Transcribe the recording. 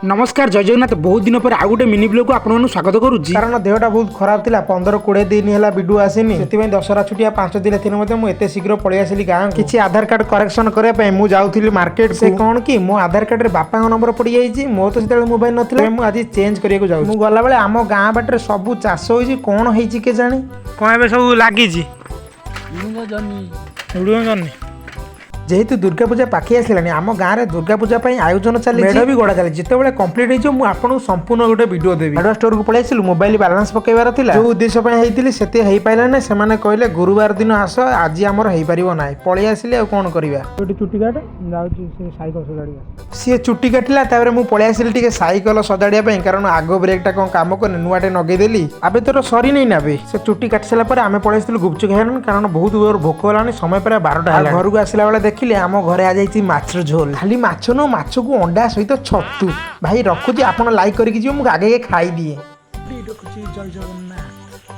ନମସ୍କାର, ଜୟ ଜଗନ୍ନାଥ। ବହୁତ ଦିନ ପରେ ଆଉ ଗୋଟେ ମିନି ବ୍ଲଗକୁ ଆପଣମାନଙ୍କୁ ସ୍ୱାଗତ କରୁଛି। କାରଣ ଦେହଟା ବହୁତ ଖରାପ ଥିଲା। 15-20 ଦିନ ହେଲା ଭିଡ଼ିଓ ଆସିନି। ସେଥିପାଇଁ ଦଶହରା ଛୁଟି ଆଉ 5 ଦିନ ଥିଲେ ମଧ୍ୟ ମୁଁ ଏତେ ଶୀଘ୍ର ପଳେଇ ଆସିଲି ଗାଁ, କିଛି ଆଧାର କାର୍ଡ କରେକ୍ସନ କରିବା ପାଇଁ। ମୁଁ ଯାଉଥିଲି ମାର୍କେଟ। ସେ କ'ଣ କି, ମୋ ଆଧାର କାର୍ଡରେ ବାପାଙ୍କ ନମ୍ବର ପଡ଼ିଯାଇଛି। ମୋର ତ ସେତେବେଳେ ମୋବାଇଲ ନଥିଲା। ମୁଁ ଆଜି ଚେଞ୍ଜ କରିବାକୁ ଯାଉଛି। ମୁଁ ଗଲାବେଳେ ଆମ ଗାଁ ବାଟରେ ସବୁ ଚାଷ ହୋଇଛି। କ'ଣ ହେଇଛି କେଜାଣି? କ'ଣ ଏବେ ସବୁ ଲାଗିଛି? ଜହ୍ନି। ଝୁଡୁଙ୍ଗ, ଜହ୍ନି। ଯେହେତୁ ଦୁର୍ଗା ପୂଜା ପାଖେଇ ଆସିଲାଣି, ଆମ ଗାଁରେ ଦୁର୍ଗା ପୂଜା ପାଇଁ ଆୟୋଜନ ଚାଲିଛି, ମେଢ଼ ବି ଗଢ଼ା ଚାଲିଛି। ଯେତେବେଳେ କମ୍ପ୍ଲିଟ୍ ହେଇଯିବ, ମୁଁ ଆପଣଙ୍କୁ ସମ୍ପୂର୍ଣ୍ଣ ଗୋଟେ ଭିଡ଼ିଓ ଦେବି। ହାର୍ଡୱେର୍ ଷ୍ଟୋରକୁ ପଳେଇ ଆସିଲୁ, ମୋବାଇଲ ବାଲାନ୍ସ ପକାଇବାର ଥିଲା। ଯୋଉ ଉଦ୍ଦେଶ୍ୟ ପାଇଁ ହେଇଥିଲି, ସେତେ ହେଇପାରିଲାନି। ସେମାନେ କହିଲେ, ଗୁରୁବାର ଦିନ ଆସ, ଆଜି ଆମର ହେଇପାରିବ ନାହିଁ। ପଳେଇ ଆସିଲି, ଆଉ କ'ଣ କରିବା? ଏଠି ଚୁଟି କାଟେ, ଯାଉଛି ସେ ସାଇକେଲ ସଜାଡ଼ିବା। ସିଏ ଚୁଟି କାଟିଲା, ତାପରେ ମୁଁ ପଳେଇ ଆସିଲି ଟିକେ ସାଇକେଲ ସଜାଡ଼ିବା ପାଇଁ, କାରଣ ଆଗ ବ୍ରେକ୍ଟା କ'ଣ କାମ କରୁନି। ନୂଆଟେ ନଗେଇଦେଲି। ଆବେ, ତୋର ସରିନେଇ ନା ବେ? ସେ ଚୁଟି କାଟି ସାରିଲା ପରେ ଆମେ ପଳେଇ ଆସିଥିଲୁ ଗୁପଚୁପ ଖାଇବା, କାରଣ ବହୁତ ଜୋର ଭୋକ ହେଲାଣି। ସମୟ ପ୍ରାୟ 12ଟା ହେଲା। ଘରକୁ ଆସିଲା ବେଳେ ଦେଖିଲି ଆମ ଘରେ ଆଜି ହେଇଛି ମାଛର ଝୋଲ। ଖାଲି ମାଛ ନୁହଁ, ମାଛକୁ ଅଣ୍ଡା ସହିତ ଛତୁ। ଭାଇ, ରଖୁଛି, ଆପଣ ଲାଇକ୍ କରିକି ଯିବେ। ମୁଁ ଆଗେ ଆଗେ ଖାଇଦିଏ। ରଖୁଛି, ଜୟ ଜଗନ୍ନାଥ।